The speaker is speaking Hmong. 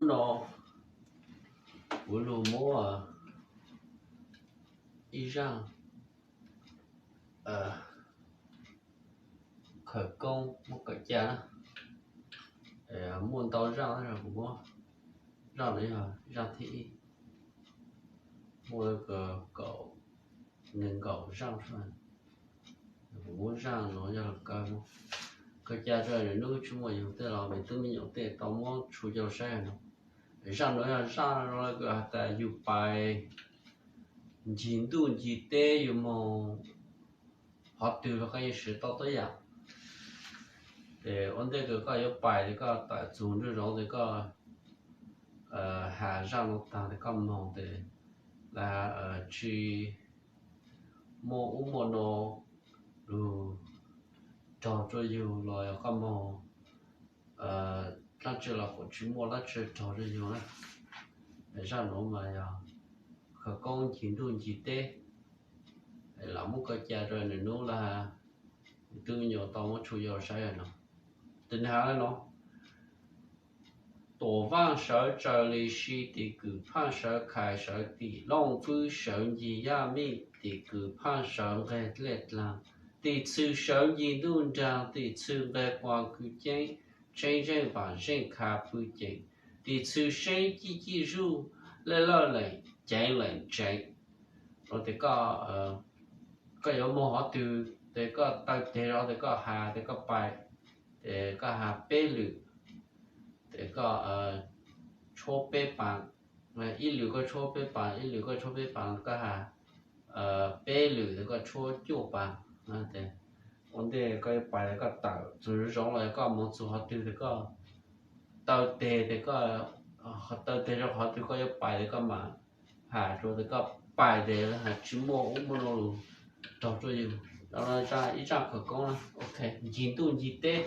No kuv lug muab ib zaaj khawv koob muab kawm ca na. Muaj ntau zaaj, kuv muab zaaj no yog zaaj thib ib, muaj kaum, nees nkaum zaaj. Kuv muab zaaj no yog kawm ca rau nub tsi muaj yug tej los me tub me nyuam tej tau muab tshua coj saib no. Zaaj no yog zaaj no kws has tas yug pais ncig ntuj ncig teb, yug moog qhov twg los koj yeej siv tau tuab yaam. Ces ua ntej kws koj yuav pais ces koj tawm txug nruab zoov ces koj has zaaj no taag ces koj moog ces lawv tsi muaj ub muaj no lug raug rua yug los yog koj moog dlaab tsi los kuj tsi muaj dlaab tsi raug rua yug na. Zaaj nuav mas yog khawv koob ncig ntuj ncig teb, lam muab kawm ca rau nub los me tub me nyuam tau muab tshua coj saib no. Tes has le no: Tuam vaaj sawv tsaws li si, tim kws phaaj sawv khais sawv tim, looj fwb sawv ncig yaj mij, tim kws phaaj sawv nqeg dlej dlaag, tim txwv sawv ncig ntuj nraag, tim txwv nqeg kua kwv ceeb, tseeb zeej vaam zeej kha pw ceem, tim txwv seeb cij cij zuj, lej lawj leem ceev leem tseev. Tes koj yuav moog qhov twg tes koj taw teg rau tes koj has tes koj pais, tes koj has peb lwm, tes koj tshuab peb paas, ib lwm koj tshuab peb paas, ib lwm koj tshuab peb paas, koj has peb lwm tes koj tshuab cuaj paas. Ua ntej koj yuav pais tes koj tawm txug zoov los koj moog txug qhov twg tes koj taw teg tes koj taw teg rau qhov twg koj yuav pais tes koj mam has rua tes koj pais tes has tsi muaj ub muaj no lug raug rua yug. Ib zaaj khawv koob na, ok, ncig ntuj ncig teb.